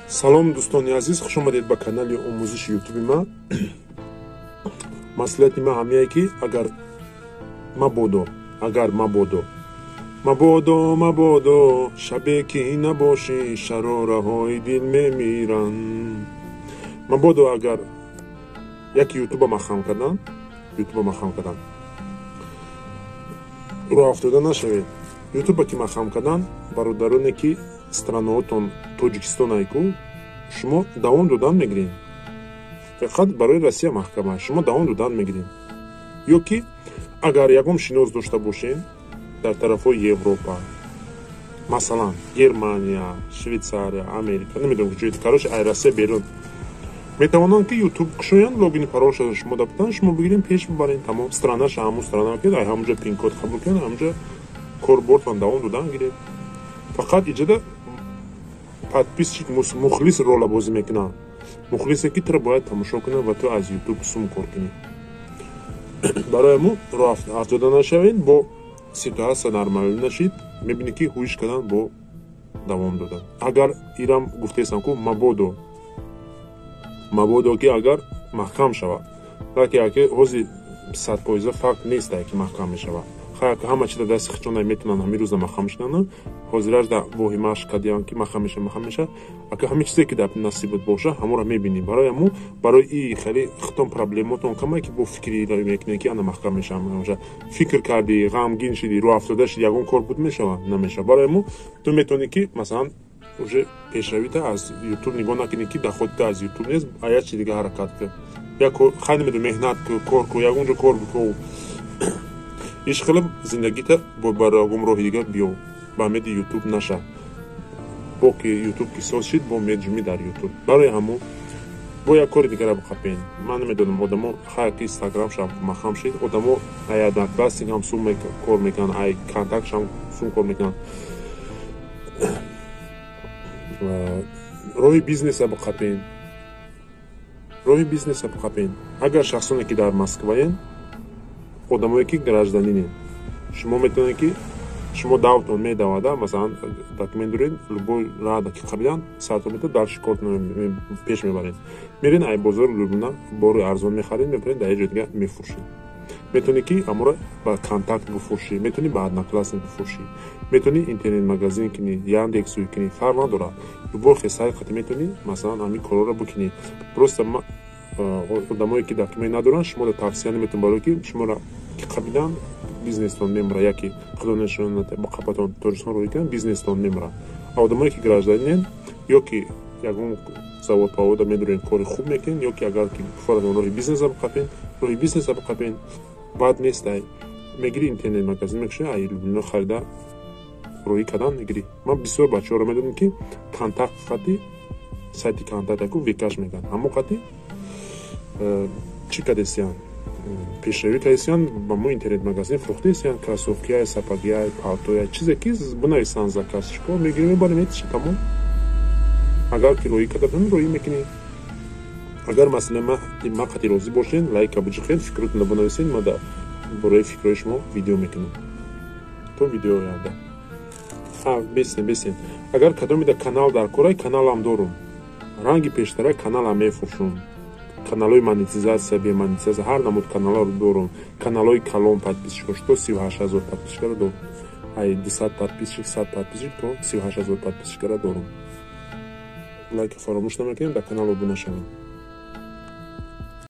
Салом, дӯстони азиз, хуш омадед ба канали омӯзиши ютуби ман. Маслиҳати ман ҳамяе, ки агар мабодо, агар мабодо, мабодо, мабодо шабе ки набошӣ, шарораҳои дил мемиранд. Мабодо агар яке ютуба маҳкам кардан, ютуба маҳкам кардан, роҳ афтода нашавед. Ютуба ки маҳкам кардан, бародароне ки странаотон Тоҷикистон айку, шумо давом додан мегиред. Фақат барои Россия маҳкама, шумо давом додан мегиред. Ё ки агар ягон шинос дошта бошед дар тарафҳои Европа, масалан, Германия, Швейтсария, Америка, намедонам куҷо, короче, ай Россия берун, метавонанд ки ютуб кушоянд, логини паролша шумо дабутан, шумо бигирем, пеш бибарен, тамом. Странаша ҳамун страна кунед, ай ҳамунҷо пинкод қабул кунед, ҳамунҷо корбортон давом додан гиред. Фақат иҷода подписчик, мухлис рола бозӣ мекунанд. Мухлисе ки туро бояд тамошо кунад ва ту аз ютуб сум кор кунӣ. Барои мо роҳ афтода нашавед, бо ситуация нормал нашид, мебинӣ ки ҳуиш кардан бо давом додан. Агар ирам гуфтаестам ку, мабодо, мабодо ки агар маҳкам шавад, балки аки ҳозир 100% факт нестае ки маҳкам мешавад. Ҳама чиза дасти хичонай, метавонанд ҳамин рӯза маҳкам шудана. Ҳозираш да воҳимааш кардиям ки маҳкам меша, маҳкам меша. Ака ҳамин чизе ки дар насибат боша, ҳамонро мебинӣ. Барои ҳамун, барои и хеле хитон проблемотон камае ки бо фикри мекунед ки ана маҳкам меша, меша. Фикр кардӣ, ғамгин шидӣ, рӯ афтода шидӣ, ягон кор буд мешава, намешава. Барои ҳамун ту метавонӣ ки масалан уже пешравита аз ютуб нигоҳ накунӣ, ки доходта аз ютуб нест, а як чи дига ҳаракат кун, як хай намедонам, меҳнат ку, кор ку, ягон ҷо кор бику, иш хеле зиндагита бо бар ягон роҳи дигар биё, ба умеди ютуб наша. Бо ки ютуб ки соз шид, бо меҷумӣ дар ютуб. Барои ҳамун бо як кори дигара биқапен. Ман намедонам, одамо хай ки инстаграмшам маҳкам шид, одамо ай Одноклассникам сум кор мекунанд, ай Контактшам сум кор мекунанд. Роҳи бизнеса биқапен, роҳи бизнеса биқапен. Агар шахсоне ки дар Москваен, одамое ки гражданинен, шумо метавонед ки шумо давтон медавада, масалан, документ доред, любой рада ки қабидан сартон мета, дальше кортон пеш мебаред, мерен ай бозори Люблина бори арзон мехаред, мебаред, дар ҷои дига мефурӯшед. Метавонӣ ки аморо ба Контакт бифурӯшӣ, метавонӣ ба Одноклассник бифурӯшӣ, метавонӣ интернет-магазин кунӣ, Яндексуй кунӣ, фарқ надорад, любой хел қати метавонӣ, масалан, ҳамин корҳоро бикунӣ. Просто одамое ки документ надоранд, шуморо тавсия наметавонам, барое ки шуморо ки қабидан, бизнестон мемра, яке худо нишонад, ба қапатон Тоҷикистон рӯй кунанд, бизнестон мемра. А одамое ки гражданинен ё ки ягон завод павода медорен, кори хуб мекунен, ё ки агар ки фаратон роҳи бизнеса биқапен, роҳи бизнеса биқапен, бад нестай. Мегири, интернет магазин мекуши, ай Люблино харида рӯӣ кардан мегирӣ. Ман бисёр бачаҳоро медонам ки Контакт қати, сайти Контакт яку ВКаш мегӯянд, ҳамо қати чӣ кардесиян, пешравӣ кардесиян, ба мо интернет магазин фурӯхтесиян, кроссовкия, сапогия, палтоя, чизе ки бинависанд, заказчико мегирем, мебарем, метиша, тамом. Агар ки роӣ карда бинам, роӣ мекунӣ. Агар масъала ма қати розӣ бошед, лайка биҷиқед, фикротонро бинависед, ма дар бораи фикрҳои шумо видео мекунам. То видео оянда. Бесен, бесен. Агар кадомида канал дар корай, каналам дорум, ранги пештара каналам мефурӯшум, каналҳои монетизатсия, бемонетизатсия, ҳар намуд каналҳоро дорум. Каналҳои калон, подписчикош то 38 000 подписчикаро дорум, ай 200 подписчик, 100 подписчик то 38 000 подписчикаро дорум. Лайка фаромӯш намекунем, дар канал обуна шавем.